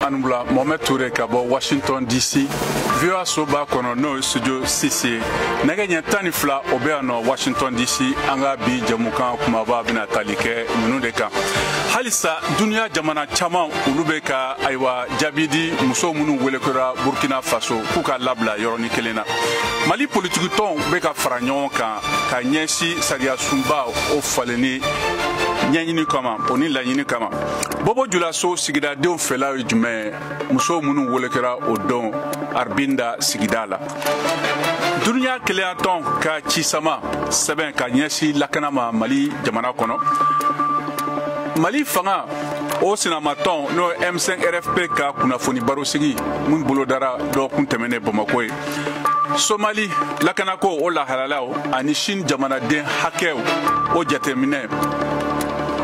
Anubula Mohamed Touré ka bɔ Washington DC, VOA soba kɔnɔ, n'o ye studio 6 ye. Nɛgɛ ɲɛ 12, o bɛ yan nɔ Washington DC. An ka bi jɛmukan kumaba bɛna tali kɛ ninnu de kan. Halisa duniya jamana caman, olu bɛ ka, ayiwa, jaabi di muso minnu welekura Burkina Faso k'u ka labila yɔrɔnin kelen na. Mali politikitɔnw bɛ ka fara ɲɔgɔn kan ka ɲɛsin sariya sunba o falenni ɲɛɲini kama, o ni laɲini kama. Bobo Julaso sigidadenw fɛla ye jumɛn ye muso minnu welekɛra o don Arbinda sigida la? Duniya kelenyatɔn ka cisama sɛbɛn ka ɲɛsin lakana ma Mali jamana kɔnɔ. Mali fanga o sinamatɔn, n'o ye M5 RFP, ka kunnafoni barosigi min bolodara dɔgɔkun tɛmɛnen Bamako ye. Somali lakanako o lahalalaw ani Chine jamanaden hakɛw o jateminɛ,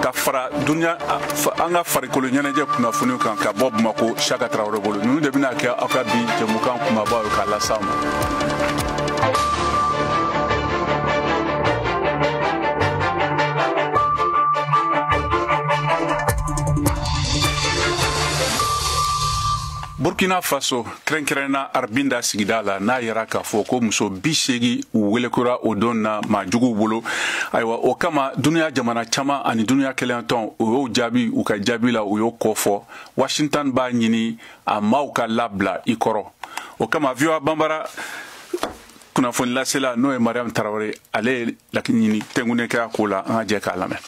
ka fara duniya an ka farikolo ɲɛnajɛ kunnafoniw kan ka bɔ Bamako, Saka Tarawele bolo. Ninnu de bɛna kɛ aw ka bi jɛmukan kumabaw ye k'a las'aw ma. Burkina Faso, kɛrɛnkɛrɛnna Arbinda sigida la, n'a yɛrɛ k'a fɔ ko muso 80 u welekura o don na maa juguw bolo. Ayiwa, o kama duniya jamana caman ani duniya kelenyatɔn, o y'o jaabi. U ka jaabi la, u y'o kɔfɔ. Washington b'a ɲini a maaw ka labila i kɔrɔ. O kama VOA Banbara kunnafoni lasela, n'o ye Mariam Tarawele, ale ye laɲini tɛnkunnen kɛ a ko la. An ka jɛ k'a lamɛn.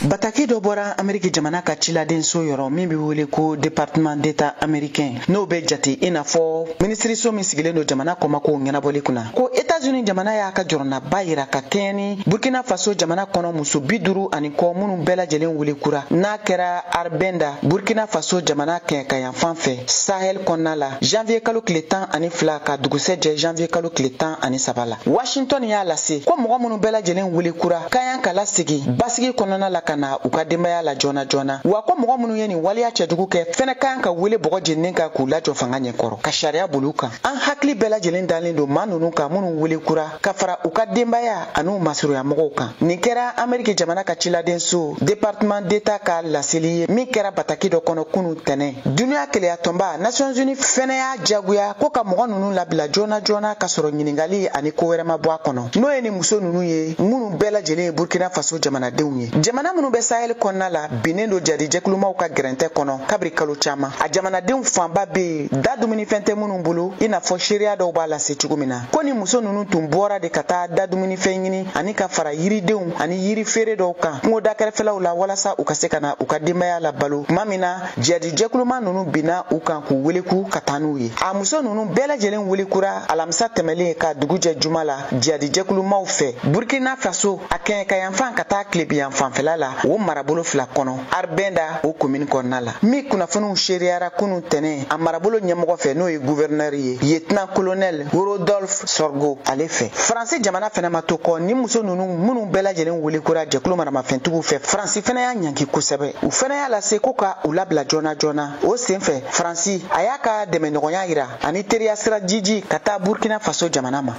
Bataki dɔ bɔra Ameriki jamana ka ciladenso yɔrɔ min bɛ wele ko Département d'État américain, n'o bɛ jate i n'a fɔ minisiriso min sigilen don jamana kɔmakow ɲɛnabɔli kunna, ko Etats-Unis jamana y'a ka jɔrɔnaba yira ka kɛɲɛ ni Burkina Faso jamana kɔnɔ muso 50 ani kɔ minnu bɛɛ lajɛlen wele kura, n'a kɛra Arbinda, Burkina Faso jamana kɛɲɛkayanfan fɛ, Sahel kɔnɔna la, janvier kalo tile 12 ka dugusɛ jɛ janvier kalo tile 13 la. Washington y'a lase ko mɔgɔ minnu bɛɛ lajɛlen wele kura ka kan ka lasegi basigi kɔnɔna la ka na u ka denbaya la joona joona, wa ko mɔgɔ minnu ye nin waleya cɛjugu kɛ fɛnɛ ka kan ka wele bɔgɔ jeninen kan k'u lajɔ fanga ɲɛkɔrɔ ka sariya boli u kan. An hakili bɛɛ lajɛlen dalen don maa ninnu kan minnu wele kura, ka fara u ka denbaya an'u masurunyamɔgɔw kan. Nin kɛra Ameriki jamana ka ciladenso Département d'État ka laseli ye min kɛra bataki dɔ kɔnɔ kunu tɛnɛ. Duniya keleyatɔnba Nations Unies fɛnɛ y'a jagoya ko ka mɔgɔ ninnu labila joona joona ka sɔrɔ ɲiningali ani ko wɛrɛ ma bɔ a kɔnɔ, n'o ye ni muso ninnu ye minnu bɛɛ lajɛlen ye Burkina Faso jamanadenw ye. Jamana minnu bɛ Sahel kɔnɔna la binnen don jadijɛkulumaw ka gɛrɛntɛ kɔnɔ kabiri kalo caman. A jamanadenw fanba bɛ yen, da dumunifɛn tɛ minnu bolo, i n'a fɔ seereya dɔw b'a lase cogo min na, ko ni muso ninnu tun bɔra de ka taa da dumunifɛn ɲini ani ka fara yiridenw ani yiri feere dɔw kan kungoda kɛrɛfɛlaw la, walasa u ka se ka na u ka denbaya la balo, tuma min na jadijɛkuluma ninnu binna u kan k'u wele k'u ka taa n'u ye. A muso ninnu bɛɛ lajɛlen wele kura alamisa tɛmɛlen ka dugu jɛ juma la jadijɛkulumaw fɛ Burkina Faso a kɛɲɛkayanfan ka taa tilebiyan fanfɛla la, o marabolo fila kɔnɔ, Arbinda o komini kɔnɔna la, min kunnafoniw seereyara kunu tɛnɛ a marabolo ɲɛmɔgɔ fɛ, n'o ye gouverneur ye, lieutenant colonel Rodolphe Sorgo ale fɛ. Faransi jamana fɛnɛ ma to kɔ. Ni muso ninnu minnu bɛɛ lajɛlen wele kura jɛkulu maramafɛntigiw fɛ, Faransi fɛnɛ y'a ɲangi kosɛbɛ. U fɛnɛ y'a lase ko ka u labila joona joona. O sen fɛ, Faransi a y'a ka dɛmɛɲɔgɔnya yira ani teriya sira jiji ka taa Burkina Faso jamana ma.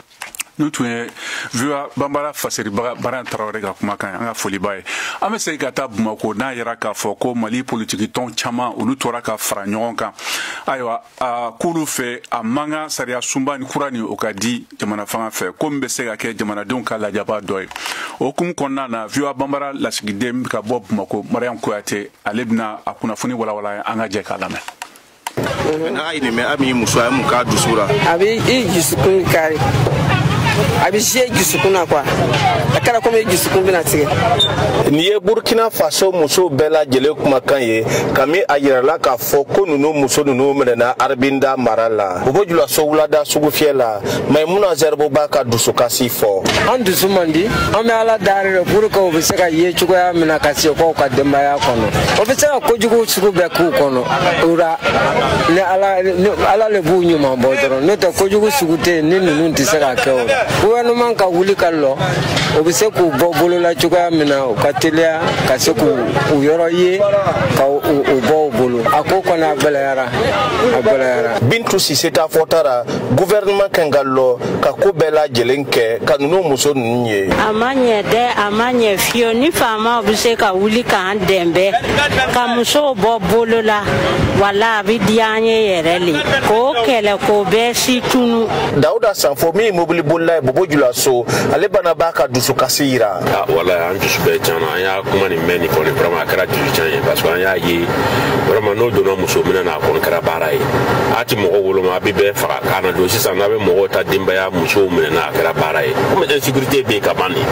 Nin tun ye VOA Banbara fasiribaga Mariam Tarawele ka kumakan ye. An ka foliba ye. An bɛ segin ka taa Bamako, n'a yɛrɛ k'a fɔ ko Mali politiki tɔn caman, olu tora ka fara ɲɔgɔn kan. Ayiwa, a k'olu fɛ, a man kan sariya sunba ni kura nin o ka di jamana fanga fɛ, ko min bɛ se ka kɛ jamanadenw ka lajaba dɔ ye. O hukumu kɔnɔna na, VOA Banbara lasigiden ka bɔ Bamako, Mariam Kuyate, ale bɛna a kunnafoni walawala. An ka jɛ k'a lamɛn. N'a ye nin mɛn, a b'i muso, a ye mun k'a dusu la? A bɛ i dusukun kari, a bɛ zie dusukun na quoi, a kɛra komi i dusukun bɛna tigɛ. Nin ye Burkina Faso musow bɛɛ lajɛlen kumakan ye kami a yirala k'a fɔ ko ninnu muso ninnu minɛna Arbinda mara la, Bobo Julaso wulada sugufiyɛ la. Maimuna Zɛribo b'a ka dusukasi fɔ. An dusu man di. An bɛ Ala dari de pour que u bɛ se ka ye cogoya min na ka se k'u ka denbaya kɔnɔ. O bɛ se ka kojugu sugu bɛɛ k'u kɔnɔ o la, ni Ala ni Ala le b'u ɲuman bɔ dɔrɔn, n'o tɛ kojugu sugu tɛ yen ni ninnu tɛ se ka kɛ o la. Gouvernement ka wuli ka lɔ, o bɛ se k'u bɔ bolo la cogoya min na, u ka teliya ka se k'u yɔrɔ ye ka u bɔ u bolo. A ko kɔni a gɛlɛyara, a gɛlɛyara. Bintu Sise ta fɔta ra, gouvernement kan ka lɔ ka ko bɛɛ lajɛlen kɛ ka ninnu muso ninnu ye. A ma ɲɛ dɛ, a ma ɲɛ fiyewu. Ni faamaw bɛ se ka wuli k'an dɛmɛ ka musow bɔ bolo la, wala a bɛ diya an ye yɛrɛ le, k'o kɛlɛ k'o bɛɛ si tunu. Dawuda Sanfo min ye mobili bolila ye Bobo Julaso, ale bana b'a ka dusukasi yira. Wala an dusu bɛɛ tiɲɛna. An y'a kuma nin mɛn nin kɔni, vraiment a kɛra dusu tiɲɛ ye, parce que an y'a ye vraiment n'o donna muso minɛ na, a kɔni kɛra baara ye. A ti mɔgɔ woloma, a bɛ bɛɛ faga k'a na don sisan. N'a bɛ mɔgɔw ta denbaya musow minɛ na, a kɛra baara ye. Komi insécurité bɛ yen ka ban nin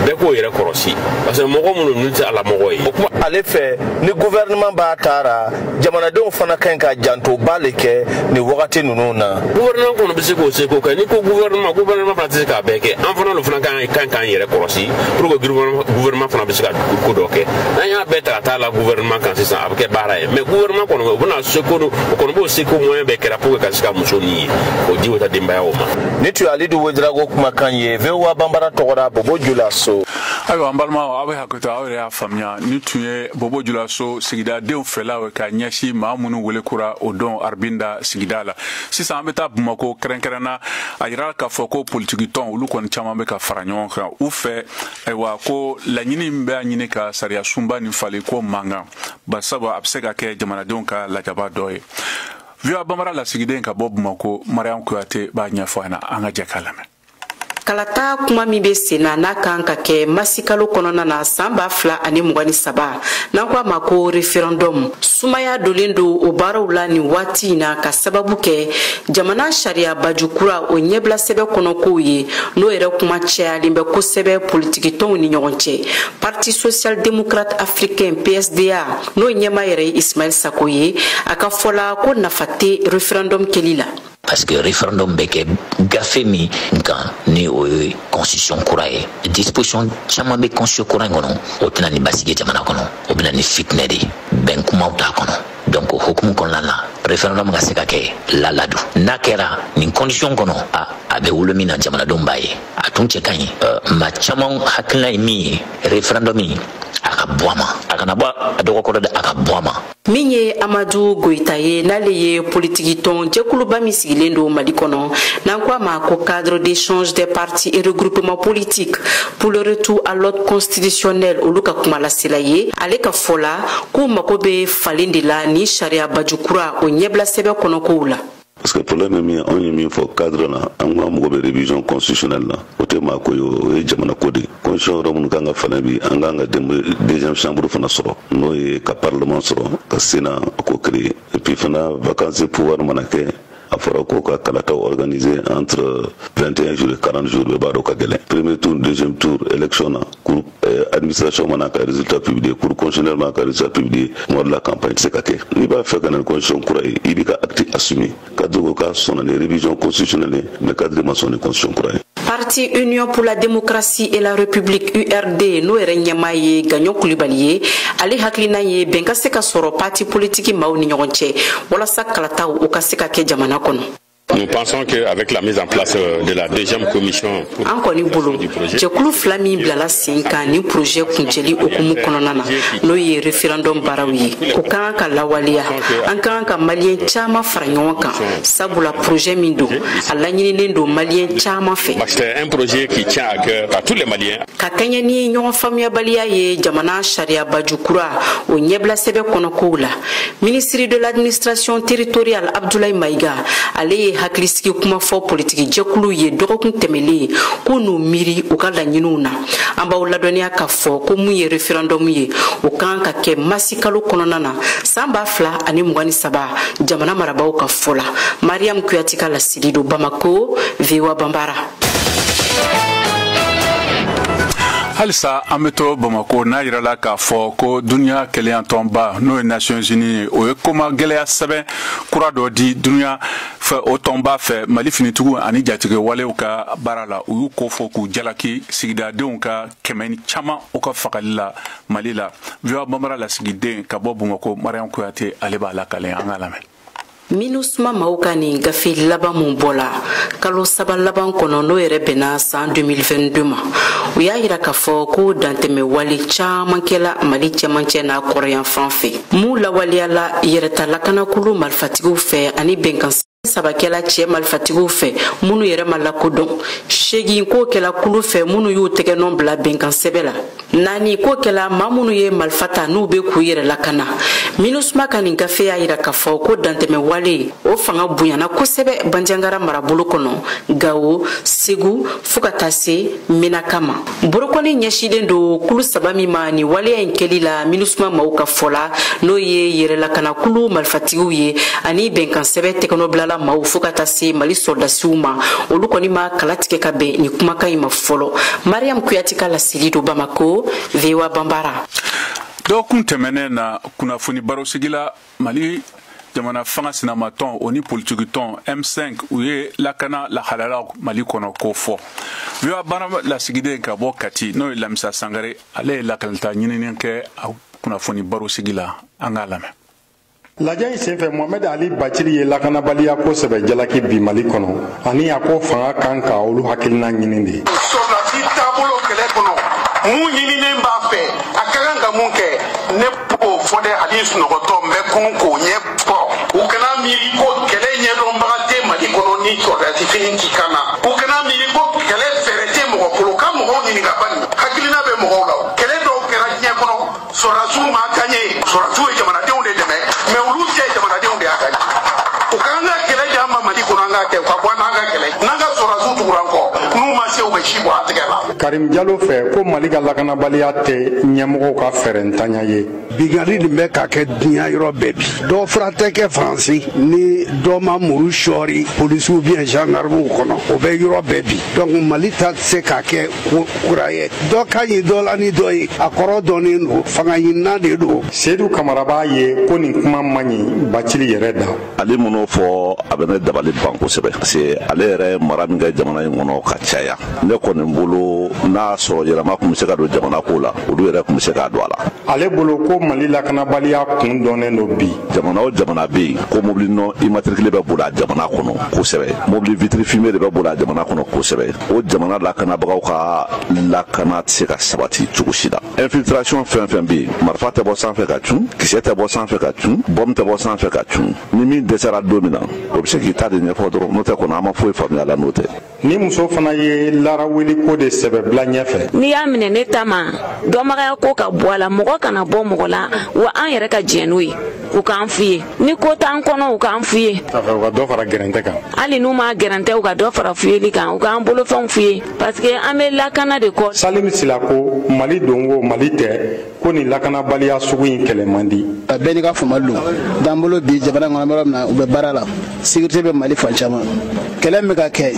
bɛɛ k'o yɛrɛ kɔlɔsi, parce que mɔgɔ minnu ninnu tɛ ala mɔgɔ ye. O kuma ale fɛ, ni gouvernement b'a taara, jamanadenw fana ka ɲi ka jantoba le kɛ nin wagati ninnu na. Gouvernement kɔni bɛ se k'o seko kɛ. N'i ko gouvernement, gouvernement fana tɛ se k'a bɛɛ kɛ. An fana fana kan k'an yɛrɛ kɔlɔsi pour que gouvernement fana bɛ se ka ko dɔ kɛ. N'an y'a bɛɛ ta ka taa la gouvernement kan sisan, a bɛ kɛ baara ye. Mais gouvernement kɔni, o bɛna seko, o kɔni b'o seko moyen bɛɛ kɛra pour que ka se ka muso nin ye k'o di o ta denbayaw ma. Ni tun ye Alidu Wedirago kumakan ye VOA Banbara tɔgɔra Bobo Julaso. Ayiwa, an balimaw, aw bɛ hakɛto, aw yɛrɛ y'a faamuya, ni tun ye Bobo Julaso sigidadenw fɛlaw ye ka ɲɛsin maa minnu wele kura o don Arbinda sigida la. Sisan an bɛ taa Bamako kɛrɛnkɛrɛnna. A yira k'a fɔ ko politikitɔn olu kɔni caman bɛ ka fara ɲɔgɔn kan u fɛ. Ayiwa, ko laɲini min bɛ ɲini ka sariya sunba nin falen ko mankan, barisabu a bɛ se ka kɛ jamanadenw ka lajaba dɔ ye. VOA Bamara lasigiden ka bɔ Bamako, Mariam Kuyate b'a ɲɛfɔ an na. An ka jɛ k'a lamɛn. Kalata kuma min bɛ sen na, n'a kan ka kɛ masikalo kɔnɔna na san 2023, n'an ko a ma ko référendum, sumaya donnen don o baaraw la nin waati in na, ka sababu kɛ jamana sariya baju kura o ɲɛbila sɛbɛ kɔnɔkow ye, n'o yɛrɛ kuma cayalen bɛ kosɛbɛ politikitɔnw ni ɲɔgɔn cɛ. Parti social démocrate africain, PSDA, n'o ɲɛma yɛrɛ ye Ismail Sako ye, a ka fɔ la ko nafa tɛ référendum kɛli la. Parce que référendum bɛ kɛ gafe min kan, ni o ye constitution kura ye, disposition caman bɛ constitution kura in kɔnɔ, o tɛna ni basigi ye jamana kɔnɔ, o bɛna ni fitinɛ de ye, bɛn kumaw t'a kɔnɔ. Donc o hukumu kɔnɔna na, référendum ka se ka kɛ laladu, n'a kɛra nin condition kɔnɔ, a bɛ wolo min na, jamanadenw b'a ye a tun cɛ ka ɲi. Maa caman hakilina ye min ye, référendum a ka bɔ a ma, a kana bɔ a dɔgɔkɔrɔ dɛ, a ka bɔ a ma. Min ye Amadu Goyita ye, n'ale ye politiki tɔn jɛkuluba min sigilen don Mali kɔnɔ, n'an ko a ma ko Cadre d'échange des partis et regroupements politiques pour le retour à l'ordre constitutionnel, olu ka kumalasela ye, ale ka fɔ la k'u mago bɛ falen de la ni sariya baju kura o ɲɛbila sɛbɛn kɔnɔkow la. Parce que problème min, anw ye min fɔ cadre la, an ko an mago bɛ révision constitutionnelle la. O tɛ maa ko ye, o ye jamana ko de ye. Constitution yɔrɔ minnu kan ka falen bi, an kan ka deuxième chambre fana sɔrɔ, n'o ye ka parlement sɔrɔ, ka sénat ko créer. Et puis fana, vacance pouvoir mana kɛ, a fɔra ko ka kalataw organiser entre 21 jours et 40 jours. Bɛɛ b'a dɔn ka gɛlɛn. Premier tour, deuxième tour élection na, cour administration mana ka résultat publier, cour constitutionnelle mana ka résultat publier, mois de la campagne tɛ se ka kɛ. N'i b'a fɛ ka na ni constitution kura ye, i b'i ka acte assumer. Cadre ko k'a sɔnna ni révision constitutionnelle ye, mais cadre ma sɔn ni constitution kura ye. Parti Union pour la démocratie et la République, URD, n'o yɛrɛ ɲɛmaa ye Gaɲɔ Kulibali ye, ale hakilina ye bɛn ka se ka sɔrɔ parti politiki maaw ni ɲɔgɔn cɛ walasa kalataw o ka se ka kɛ jamana kɔnɔ. Nous pensons qu'avec la mise en place de la deuxième commission An kɔni bolo, jɛkulu fila min bilala sen kan nin projet kuncɛli hukumu kɔnɔna na, n'o ye référendum baaraw ye, o ka kan ka lawaleya. An ka kan ka Maliyɛn caman fara ɲɔgɔn kan, sabula projet min don, a laɲininen don Maliyɛn caman fɛ. C'est un projet qui tient à cœur à tous les Maliens. Ka kɛɲɛ ni ɲɔgɔn faamuyabaliya ye jamana sariya baju kura o ɲɛbila sɛbɛn kɔnɔkow la, ministre de l'Administration territoriale Abdoulaye Mayiga, ale ye hakilisigi kuma fɔ politiki jɛkulu ye dɔgɔkun tɛmɛlen k'u n'u miiri u ka laɲiniw na. An b'aw ladɔnniya k'a fɔ ko mun ye référendum ye, o kan ka kɛ masikalo kɔnɔna na san 2023, jamana marabaaw ka fɔ la. Mariam Kuyati ka laseli don Bamako, VOA Banbara. Halisa an bɛ to Bamako. N'a yirala k'a fɔ ko duniya kelenyatɔnba, n'o ye Nations Unies ye, o ye koma gɛlɛya sɛbɛn kura dɔ di duniya fɛ, o tɔnba fɛ, Mali finitigiw ani jatigɛ walew ka baara la. U y'u ko fɔ k'u jalaki sigidadenw ka kɛmɛ ni caman u ka fagali la Mali la. VOA Bamara lasigiden ka bɔ Bamako, Mariam Kuyate, ale b'a lakale. An ka lamɛn. MINUSMA maaw ka nin gafe laban mun bɔla kalo 3 laban kɔnɔ, n'o yɛrɛ bɛnna san 2022 ma, u y'a yira k'a fɔ ko dantɛmɛ wale caman kɛla Mali cɛmancɛ n'a kɔrɔyan fan fɛ, mun lawaleyala yɛrɛta lakanakulu marifatigiw fɛ ani bɛnkan 3 kɛla cɛ marifatigiw fɛ minnu yɛrɛ ma lakodɔn, 8 ko kɛla kulu fɛ minnu y'u tɛgɛnɔ bila bɛnkan sɛbɛ la, 4 ko kɛla maa minnu ye marifa ta n'u bɛ k'u yɛrɛ lakana. MINUSMA ka nin gafe y'a yira k'a fɔ ko dantɛmɛ wale o fanga bonyana kosɛbɛ Banjagara marabolo kɔnɔ, Gawo, Segu fo ka taa se Menaka ma. Bolokɔni ɲɛsinnen don kulu 3 min ma nin waleya in kɛli la MINUSMA maaw ka fɔ la, n'o ye yɛrɛlakanakulu marifatigiw ye ani bɛnkan sɛbɛn tɛgɛnɔbilala maaw fo ka taa se Mali sɔrɔdasiw ma, olu kɔni ma kala tigɛ ka bɛn nin kumakan in ma fɔlɔ. Mariam Kuyate ka laseli don Bamako, VOA Banbara. Dɔgɔkun tɛmɛnen na, kunnafoni barosigi la, Mali jamana fanga sinamatɔn o ni politikitɔn M5 u ye lakana lahalalaw Mali kɔnɔ ko fɔ. VOA baara lasigiden ka bɔ Kati, n'o ye Lamisa Sangare, ale ye lakalita ɲinini kɛ kunnafoni barosigi la, an k'a lamɛn. Lajɛ in senfɛ, Mohamed Ali Bacili ye lakanabaliya ko sɛbɛ jalaki bi Mali kɔnɔ, ani a ko fanga kan ka olu hakilina ɲini de. Sɔrɔdasi taabolo kɛlɛ kɔnɔ, mun ɲininen b'a fɛ, a ka kan ka mun kɛ, ne b'o fɔ dɛ, hali sunɔgɔtɔ n bɛ kunun k'o ɲɛfɔ. U kana miiri ko kɛlɛ ɲɛdɔnbaga tɛ Mali kɔnɔ ni sɔrɔdasi fini t'i kan na. U kana miiri ko kɛlɛ fɛɛrɛ tɛ mɔgɔ bolo, ka mɔgɔw ɲininka bani, hakilina bɛ mɔgɔw la. Kɛlɛ dɔw kɛra diɲɛ kɔnɔ, sɔrɔdasiw ma gaɲe, sɔrɔdasiw ye jamanadenw de dɛmɛ, mais olu cɛ jamanadenw de y'a gaɲe. U k'an ka kɛlɛ di an ma Mali kɔnɔ, an k'a kɛ, u ka bɔ an n'an ka kɛlɛ, n'an ka sɔrɔdasiw tugura an kɔ, n'u ma se u bɛ si bɔ an tigɛ la. Karim Jalo fɛ ko Mali ka lakanabaliya tɛ ɲɛmɔgɔw ka fɛɛrɛntanya ye. Binkanni nin bɛ ka kɛ diɲɛ yɔrɔ bɛɛ bi. Dɔ fura tɛ kɛ Faransi ni dɔ ma muru sɔɔri polisiw bien gendarmew kɔnɔ, o bɛ yɔrɔ bɛɛ bi. Donc Mali ta tɛ se ka kɛ kura ye. Dɔ ka ɲi dɔ la ni dɔ ye, a kɔrɔ dɔnnen don, fanga ɲinina de don. Seydou Kamara b'a ye ko nin kuma man ɲi Bacili yɛrɛ da. Ale minnu fɔ a bɛ ne dabali ban kosɛbɛ, parce que ale yɛrɛ mara min kɛ jamana in kɔnɔ ka caya, ne kɔni bolo n'a sɔrɔ yɛlɛma tun bɛ se ka don jamana ko la, olu yɛrɛ tun bɛ se k'a don a la. Ale bolo ko Mali lakanabaliya kun dɔnnen don bi. Jamana o jamana bɛ yen ko mobili non immatriculé bɛ boli a jamana kɔnɔ kosɛbɛ, mobili vitre fumée de bɛ boli a jamana kɔnɔ kosɛbɛ, o jamana lakanabagaw ka lakana tɛ se ka sabati cogo si la. Infiltration fɛn fɛn bɛ yen, marifa tɛ bɔ sanfɛ ka cun, kisɛ tɛ bɔ sanfɛ ka cun, bɔm tɛ bɔ sanfɛ ka cun. Ni min dɛsɛra don min na, o bɛ se k'i ta de ɲɛfɔ dɔrɔn, n'o tɛ kɔni an ma foyi faamuya la n'o tɛ. Ni muso fana ye laraweli ko de sɛbɛ bila ɲɛfɛ. N'i y'a minɛ ne ta ma, dɔnbagaya ko ka bɔ a la, mɔgɔ kana bɔ mɔgɔ la, wa an yɛrɛ ka jɛn n'o ye, u k'an f'u ye. Ni ko t'an kɔnɔ, u k'an f'u ye. U ka dɔ fara gɛrɛntɛ kan. Hali n'u ma gɛrɛntɛ, u ka dɔ fara fuyeli kan, u k'an bolofɛnw f'u ye, parce que an bɛ lakana de kɔ. Salim Sila ko Mali don ko Mali tɛ, ko nin lakanabaliya sugu in kɛlɛ man di. Bɛɛ n'i ka faamuyali don. D'an bolo bi jamana kɔnɔ, an bɛ yɔrɔ min na, u bɛ baara la. Sécurité bɛ Mali fan caman. Kɛlɛ min bɛ ka kɛ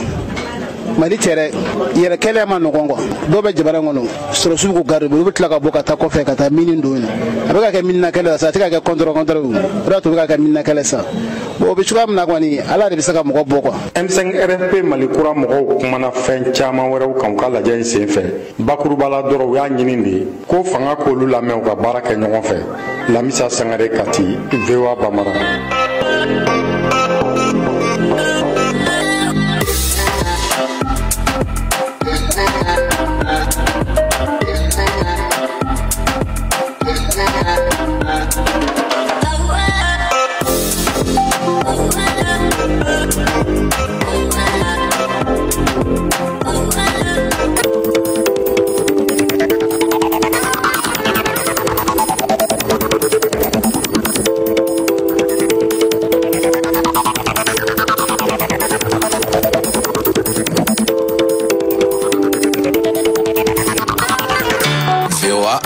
Mali tɛ dɛ, yɛrɛ kɛlɛ ma nɔgɔn quoi. Dɔw bɛ jamana kɔnɔ, sɔrɔdasiw k'u garde, olu bɛ tila ka bɔ ka taa kɔfɛ ka taa mini don yen. A bɛ ka kɛ minina kɛlɛ la sa, a tɛ ka kɛ contre contre o. O de y'a to u bɛ ka kɛ minina kɛlɛ sa. Bon, o bɛ cogoya min na kɔni, Ala de bɛ se ka mɔgɔ bɔ quoi. M5 RFP Mali kura mɔgɔw kumana fɛn caman wɛrɛw kan u ka lajɛ in senfɛ. Bakuruba la dɔrɔn, u y'a ɲini de ko fanga k'olu lamɛn, u ka baara kɛ ɲɔgɔn fɛ. Lamisa Sangare, Kati, VOA Bambara.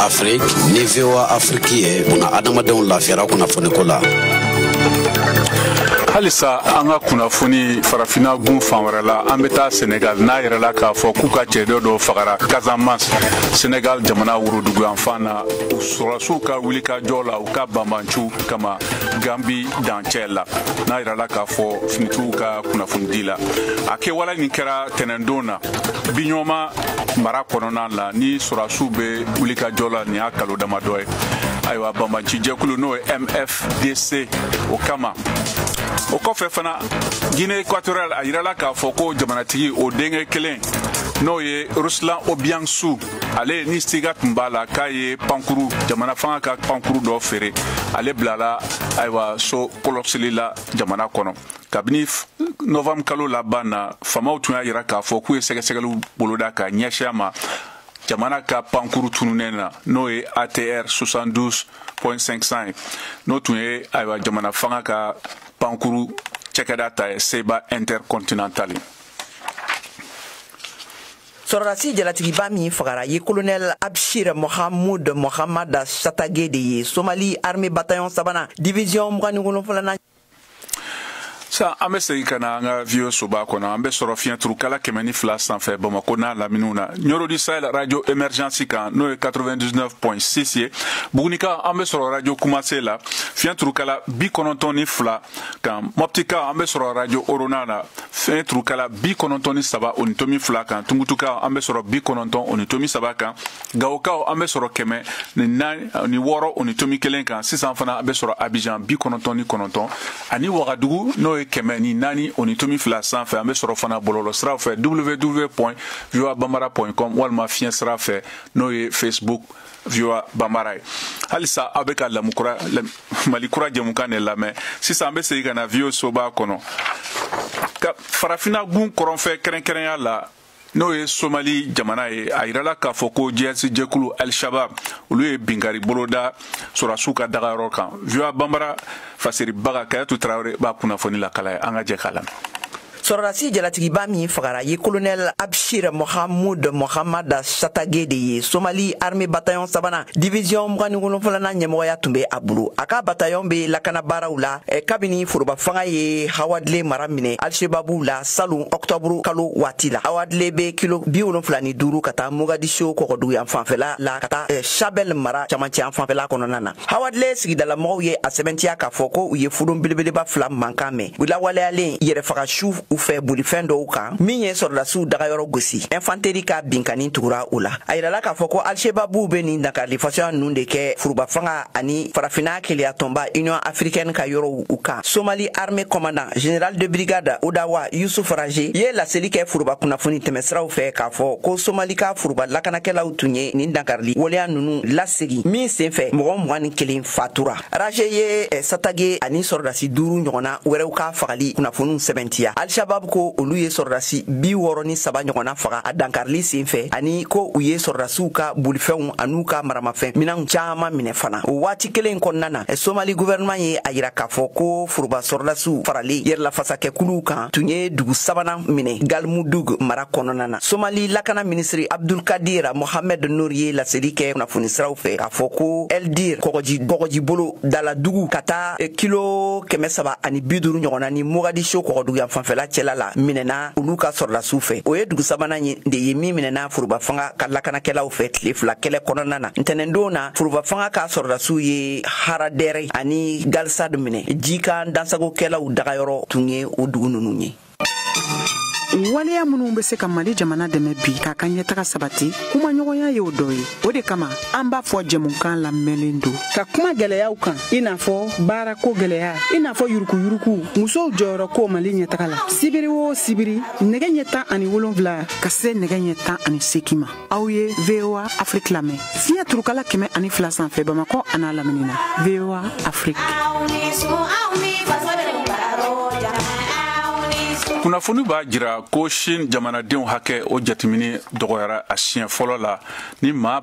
Afrique ni VOA Afrique ye buna adamadenw lafiyara kunnafoniko la. Halisa an ka kunnafoni farafinna gun fan wɛrɛ la, an bɛ taa Senegal, n'a yɛrɛ la k'a fɔ k'u ka cɛden dɔw fagara Casamance, Senegal jamana woroduguyanfan na, sɔrɔdasiw ka wulikajɔ la u ka banbanciw kama Gambi dancɛ la. N'a yɛrɛ la k'a fɔ finitigiw ka kunnafonidi la, a kɛwale nin kɛra tɛnɛndon na Bignona mara kɔnɔna la, ni sɔrɔdasiw bɛ wulikajɔ la nin y'a kalo damadɔ ye. Ayiwa, banbanci jɛkulu n'o ye MFDC, o kama O kɔfɛ fana, Guinée équatoriale, a yirala k'a fɔ ko jamanatigi o denkɛ kelen, n'o ye Ruslan Obiang Su, ale ni siga tun b'a la k'a ye pankuru, jamana fanga ka pankuru dɔ feere, ale bilala ayiwa so kɔlɔsili la jamana kɔnɔ. Kabini novembre kalo laban na, faamaw tun y'a yira k'a fɔ k'u ye sɛgɛsɛgɛliw boloda ka ɲɛsin a ma jamana ka pankuru tununnen na, n'o ye ATR 72.500 ye, n'o tun ye ayiwa jamana fanga ka pankuru cɛkɛda ta ye, Seba Intercontinental ye. Sɔrɔdasi jalatigiba min fagara ye Colonel Abshir Mohamud Mohamad Satage de ye, Somali armée bataillon sabanan, division 27nan. Sisan an bɛ segin ka na an ka VOA soba kɔnɔ. An bɛ sɔrɔ fiɲɛturukala 102 sanfɛ Bamako n'a laminiw na, Ɲɔrɔ du Sahel Radio Émergence kan, n'o ye 99.6 ye. Bugunika, an bɛ sɔrɔ Radio Kumase la, fiɲɛturukala 92 kan. Mɔptika, an bɛ sɔrɔ Radio Orona la, fiɲɛturukala 93.2 kan. Tumutuka, an bɛ sɔrɔ 93 kan. Gawokaw, an bɛ sɔrɔ 104.6 kan. Sisan fana an bɛ sɔrɔ Abidjan 99 ani Wagadugu, n'o ye 104.2 sanfɛ. An bɛ sɔrɔ fana bɔlɔlɔ siraw fɛ, www.voabambara.com, walima fiɲɛ sira fɛ, n'o ye Facebook VOA Bambara ye. Halisa aw bɛ ka Lamukura Mali Kura jɛmukan de lamɛn. Sisan an bɛ segin ka na VOA soba kɔnɔ ka Farafinna gun kɔrɔnfɛ, kɛrɛnkɛrɛnya la n'o ye Somali jamana ye. A yirala k'a fɔ ko jihadisi jɛkulu Al-Shabab, olu ye binkari boloda sɔrɔdasiw ka dagayɔrɔ kan. VOA Bambara fasiribaga Kayatu Tarawele b'a kunnafoni lakala ye. An ka jɛ k'a lamɛn. Sɔrɔdasi jalatigiba min fagara ye Colonel Abshir Mohamud Mohamad Satage de ye, Somali armée bataillon sabanan, division 27nan ɲɛmɔgɔya tun bɛ a bolo. A ka bataillon bɛ lakana baaraw la kabini foroba fanga ye Hawadle mara minɛ Alshebabu la salon octobre kalo waati la. Hawadle bɛ kilo 75 ka taa Mogadiscio kɔgɔdugu yan fanfɛla la, ka taa Shabelle mara camancɛ yan fanfɛla kɔnɔna na. Hawadle sigidalamɔgɔw ye a sɛbɛntiya k'a fɔ ko u ye fudon belebeleba fila mankan mɛn, u lawaleyalen yɛrɛfaga su u fɛ bolifɛn dɔw kan min ye sɔrɔdasiw dagayɔrɔ gosi. Infanteri ka binkani tugura o la. A yirala k'a fɔ ko Alshebabu bɛ nin dankarili fasuya ninnu de kɛ foroba fanga ani Farafinna Keleya Tɔnba, Union africaine, ka yɔrɔw u kan. Somali armée commandant, général de brigade Odawa Yusuf Raje, ye laseli kɛ foroba kunnafoni tɛmɛsiraw fɛ k'a fɔ ko Somali ka foroba lakanakɛlaw tun ye nin dankarili waleya ninnu lasegi min senfɛ mɔgɔ 21 fatura. Raje ye Satage ani sɔrɔdasi duuru ɲɔgɔnna wɛrɛw ka fagali kunnafoniw sɛbɛntiya. Al-Shabab ko olu ye sɔrɔdasi 63 ɲɔgɔnna faga a dankarili senfɛ, ani ko u ye sɔrɔdasiw ka bolifɛnw an'u ka maramafɛn minɛnw caman minɛ fana. O waati kelen kɔnɔna na, Somali gouvernement ye a yira k'a fɔ ko foroba sɔrɔdasiw faralen yɛrɛlafasakɛkuluw kan tun ye dugu sabanan minɛ Galmudug mara kɔnɔna na. Somali lakana minisiri Abdulkadir Mohamed Nur ye laseli kɛ kunnafoni siraw fɛ k'a fɔ ko Eldir kɔgɔji bolo daladugu ka taa kilo 350 ɲɔgɔnna ni Mogadiscio kɔgɔdugu yan fanfɛla cɛla la minɛna olu ka sɔrɔdasiw fɛ. O ye dugu sabanan de ye min minɛna foroba fanga ka lakanakɛlaw fɛ tile 2 kɛlɛ kɔnɔna na. Ntɛnɛndon na, foroba fanga ka sɔrɔdasiw ye Haradɛrɛ ani Galsad minɛ. Jikan dansagokɛlaw dagayɔrɔ tun ye o dugu ninnu ye. Waleya minnu bɛ se ka Mali jamana dɛmɛ bi k'a ka ɲɛtaga sabati, kumaɲɔgɔnya y'o dɔ ye. O de kama an b'a fɔ jɛmukan lamɛnlen don ka kuma gɛlɛyaw kan, i n'a fɔ baarako gɛlɛya, i n'a fɔ yurukuyuruku, musow jɔyɔrɔ ko Mali ɲɛtaga la. Sibiri o sibiri, nɛgɛ ɲɛ 17 ka se nɛgɛ ɲɛ 18 ma, aw ye VOA Afrique lamɛn fiɲɛ turukala 102 sanfɛ Bamakɔ an'a lamini na. VOA Afrique. Kunnafoni b'a jira ko Chine jamanadenw hakɛ o jateminɛ dɔgɔyara a siɲɛ fɔlɔ la ni maa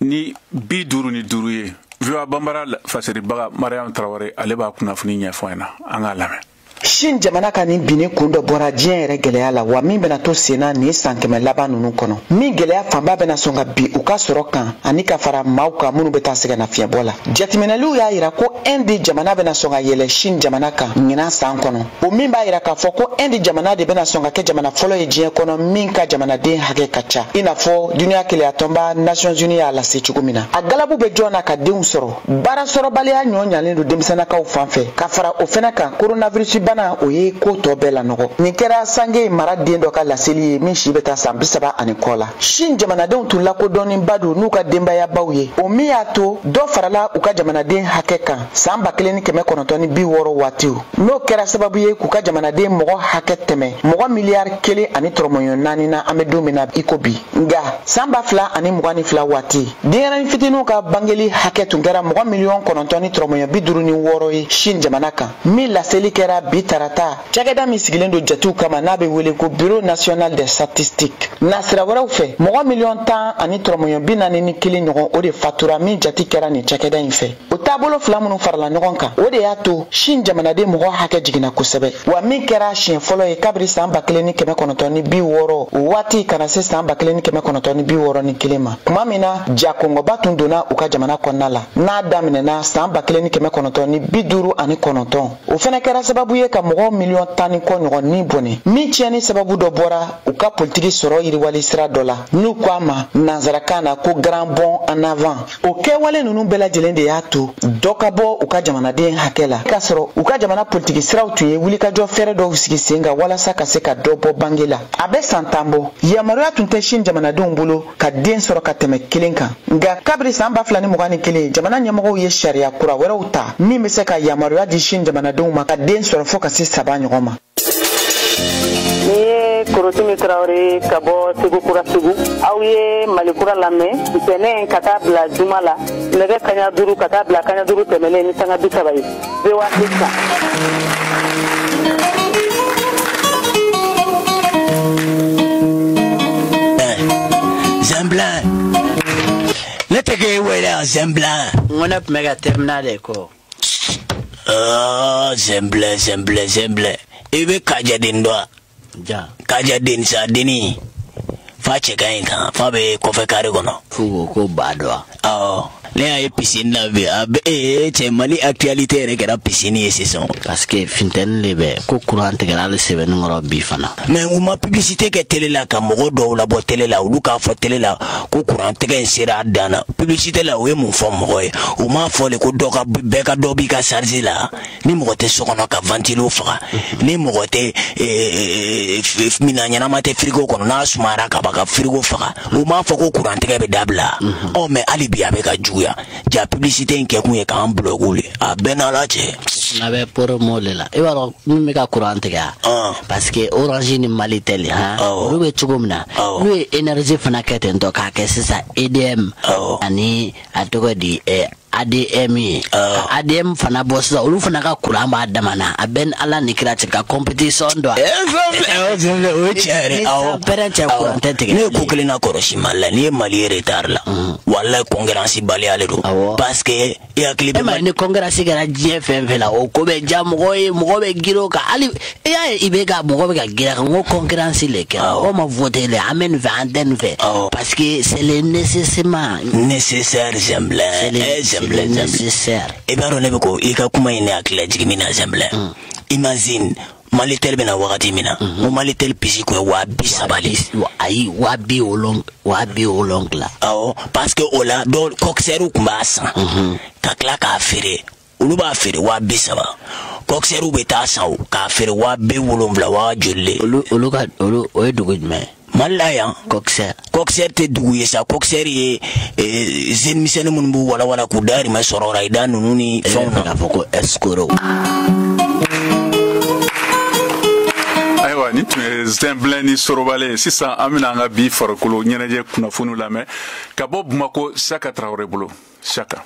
155,000 ye. VOA Bambara fasiribaga Mariam Tarawele, ale b'a kunnafoni ɲɛfɔ an ɲɛna. An k'a lamɛn. Chine jamana ka nin binni kun dɔ bɔra diɲɛ yɛrɛ gɛlɛya la wa, min bɛna to sen na nin san 100 laban ninnu kɔnɔ, min gɛlɛya fanba bɛna sɔn ka bin u ka sɔrɔ kan ani ka fara maaw kan minnu bɛ taa sɛgɛnnafiɲɛbɔ la. Jateminɛliw y'a yira ko Inde jamana bɛna sɔn ka yɛlɛ Chine jamana kan ɲinan san kɔnɔ, o min b'a yira k'a fɔ ko Inde jamana de bɛna sɔn ka kɛ jamana fɔlɔ ye diɲɛ kɔnɔ min ka jamanaden hakɛ ka ca, i n'a fɔ Duniya Keleyatɔnba Nations Unies y'a lase cogo min na. A galabu bɛ jɔn na ka denw sɔrɔ? Baara sɔrɔbaliya ɲɔ ɲalen don denmisɛnnakaw fan fɛ. Ka fara o fɛnɛ kan, coronavirus bana Bana o ye ko tɔ bɛɛ lanɔgɔ. Nin kɛra Sange mara den dɔ ka laseli ye min si bɛ taa san 30 ani kɔ la. Chine jamanadenw tun lakodɔnnenba don n'u ka denbayabaw ye, o min y'a to dɔ farala u ka jamanaden hakɛ kan san 1960 waatiw, n'o kɛra sababu ye k'u ka jamanaden mɔgɔ hakɛ tɛmɛ mɔgɔ miliyari 1.4 na an bɛ don min na i ko bi. Nka san 2022 waati, denyɛrɛnin fitininw ka bangeli hakɛ tun kɛra mɔgɔ 9.56 miliyɔn ye Chine jamana kan, min laseli kɛra bi tarata cakɛda min sigilen don jatew kama n'a bɛ wele ko Bureau national des statistiques. Nasira wɛrɛw fɛ, mɔgɔ 10.41 miliyɔn ɲɔgɔn o de fatura min jate kɛra nin cakɛda in fɛ. O taabolo fila minnu farala ɲɔgɔn kan, o de y'a to Chine jamanaden mɔgɔ hakɛ jiginna kosɛbɛ, wa min kɛra siɲɛ fɔlɔ ye kabiri san 1960 o waati ka na se san 1961 ma, tuma min na ja kɔngɔba tun donna u ka jamana kɔnɔna la n'a daminɛna san 1959. O fɛnɛ kɛra sababu ye ka mɔgɔ 10 miliyɔn ni kɔ ɲɔgɔn ni bɔnɛ, min tiɲɛni sababu dɔ bɔra u ka politiki sɔrɔ yiriwali sira dɔ la n'u ko a ma nansarakan na ko grand bond en avant. O kɛwale ninnu bɛɛ lajɛlen de y'a to dɔ ka bɔ u ka jamanaden hakɛ la, k'a sɔrɔ u ka jamana politiki siraw tun ye wulikajɔ fɛɛrɛ dɔw sigi sen kan walasa ka se ka dɔ bɔ bange la. A bɛ san 10 bɔ, yamaruya tun tɛ Chine jamanadenw bolo ka den sɔrɔ ka tɛmɛ kelen kan. Nka kabiri san 2021, jamana ɲɛmɔgɔw ye sariya kura wɛrɛw ta min bɛ se ka yamaruya di Chine jamanadenw ma ka den sɔrɔ fɔɔ ka se saba ɲɔgɔn ma. Ni ye Korotimi Tarawele ka bɔ Segu Kura Segu. Aw ye Malikura lamɛn ntɛnɛn ka taa bila juma la, nɛgɛ kaɲa 5 ka taa bila kaɲa 5 tɛmɛnen ni sanga 30 ye, VOA kan. Zɛnbilan, ne tɛ k'e wele yan, Zɛnbilan. N ko ne tun bɛ ka terminal de kɔ. Zɛnbilan, Zɛnbilan, Zɛnbilan, i bɛ Kajaden dɔn wa? Ja. Kajaden sa denni fa cɛ ka ɲi tan, fa bɛ kɔfɛ kare kɔnɔ. F'u ko ko ba dɔn wa? Awɔ, ne y'a ye piscine na bi. A bɛ ee cɛ, Mali actualité yɛrɛ kɛra piscine ye sisan. Parce que funteni de bɛ ko courant tigɛra hali sɛbɛnni kɔrɔ bi fana. Mais u ma publicité kɛ télé la ka mɔgɔ dɔw labɔ télé la, olu k'a fɔ télé la ko courant tigɛ in sera a dan na. Publicité la, u ye mun fɔ mɔgɔ ye? U m'a fɔ de ko dɔ ka bɛɛ ka dɔ b'i ka charge la, ni mɔgɔ tɛ so kɔnɔ ka ventilo faga, ni mɔgɔ tɛ minan ɲɛnama tɛ frigo kɔnɔ, n'a sumayara ka ban ka frigo faga. U m'a fɔ ko courant tigɛ bɛ dabila. Ɔ mais hali bi a bɛ ka juguya. Ja publicité in kɛkun ye k'an bloquer le, a bɛɛ n'Ala cɛ. Fana bɛ promo de la. I b'a dɔn min bɛ ka courant tigɛ wa? Parce que Orange ni Malitel han, olu bɛ cogo min na, n'u ye énergie fana kɛ ten tɔ k'a kɛ sisan EDM ani a tɔgɔ di ADM ye, ka ADM fana bɔ sisan, olu fana ka courant b'a dama na. A bɛ ni Ala ni kira cɛ ka compétition dɔn. O ye tiɲɛ yɛrɛ. Ni awɔ san pɛrɛn cɛ, courant tɛ tigɛ. Ne ye ko kelen na kɔlɔsi Mali la, n'i ye Mali ye retard la, walayi concurrence baliya de don, parce que i hakili E bɛ ma ye, ni concurrence kɛra diɲɛ fɛn fɛn la, o ko bɛ diya mɔgɔ ye, mɔgɔ bɛ girin o kan. Hali i y'a ye, i bɛ ka mɔgɔ bɛ ka girin a kan. N ko concurrence le kɛra, mɔgɔ ma voté le, an bɛ nin fɛ, an tɛ nin fɛ, parce que c'est le nécessairement nécessaire. Zɛnbilɛ, c'est le Zɛnbilɛ, Zɛnbilɛ, nécessaire. I b'a dɔn ne bɛ ko i ka kuma in ne hakili la jigin min na, Zɛnbilɛ, imagine Malitel bɛna wagati min na, n ko Malitel puce kun ye 30 000 de. Ayi, 70 000, 70 000. Awɔ, parce que o la dɔw coxeur tun b'a san ka tila k'a feere. Olu b'a feere 30 000, coxeur bɛ taa san o k'a feere 70 000, waa joli le. Olu ka olu, o ye dugu jumɛn ye? Mali la yan. Coxeur. Coxeur tɛ dugu ye sa. Coxeur ye jeune misɛnnin minnu b'u walawala k'u dahirimɛ sɔrɔ o la, i da ninnu ni fɛnw na. K'a fɔ ko escroc. Ayiwa, nin tun ye Zɛnbilɛn ni Sorobale ye. Sisan an bɛna an ka bi farikolo ɲɛnajɛ kunnafoniw lamɛn ka bɔ Bamako, Saka Tarawele bolo. Saka.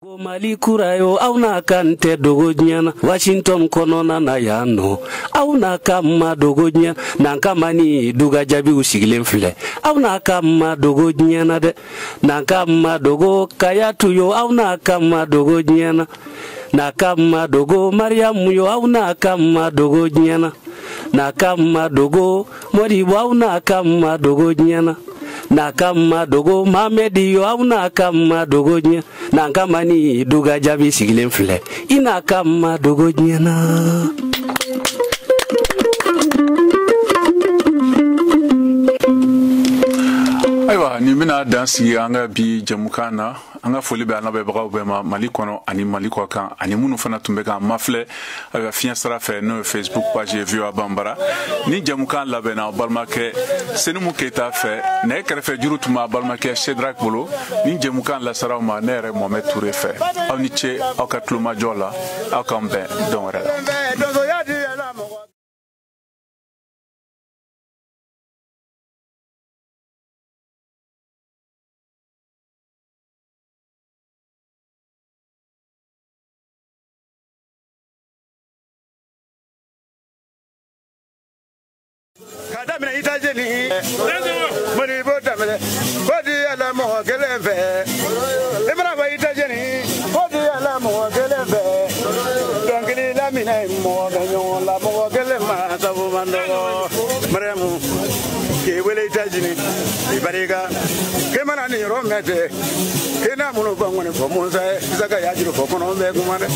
Ko Mali kura yo aw n'a kan tɛ dogo diɲɛ na Washington kɔnɔna na yan nɔ aw n'a ka ma dogo diɲɛ n'an ka ma ni duga jaabiw sigilen filɛ aw n'a ka ma dogo diɲɛ na dɛ n'an ka ma dogo Kayatu yo aw n'a ka ma dogo diɲɛ na n'a ka ma dogo Mariyamu yo aw n'a ka ma dogo diɲɛ na n'a ka ma dogo Modibo aw n'a ka ma dogo diɲɛ na n'a ka ma dogo Mamedi yo aw n'a ka ma dogo diɲɛ n'an ka ma ni duga jaabi sigilen filɛ i n'a ka ma dogo diɲɛ na. Ayiwa, nin bɛna dan sigi an ka bi jɛmukan na. An ka foli bɛ an lamɛnbagaw bɛɛ ma Mali kɔnɔ ani Mali kɔ kan, ani minnu fana tun bɛ k'an mafilɛ ayiwa fiɲɛ sira fɛ, n'o ye Facebook page ye VOA Banbara. Ni jɛmukan labɛnna aw balimakɛ Senimu Keyita fɛ, nɛgɛ kɛrɛfɛ juru tun b'a balimakɛ Shedrack bolo. Ni jɛmukan lasara aw ma ne yɛrɛ Mohamed Toure fɛ. Aw ni ce aw ka tulomajɔ la, aw k'an bɛn don wɛrɛ la. Ka daminɛ États-Unis Modibo daminɛ ko di yɛlɛ mɔgɔ kelen fɛ i mana fɔ États-Unis ko di yɛlɛ mɔgɔ kelen fɛ dɔnkili laminɛ mɔgɔ bɛ ɲɔgɔn la mɔgɔ kelen ma sabu man dɔgɔ Mariyamu k'i wele États-Unis i barika k'i mana nin yɔrɔ mɛn tɛ k'i n'a minnu fɔ ŋɔni fɔ Musa ye Isaka y'a juru fɔ kɔnɔ bɛ kuma dɛ.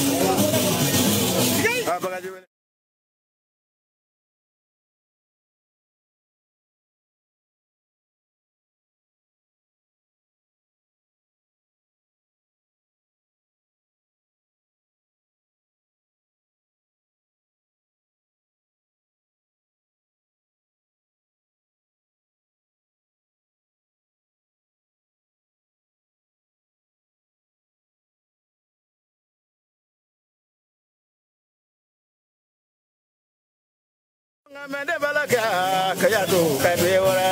Mende balaka kaya to kai be wara.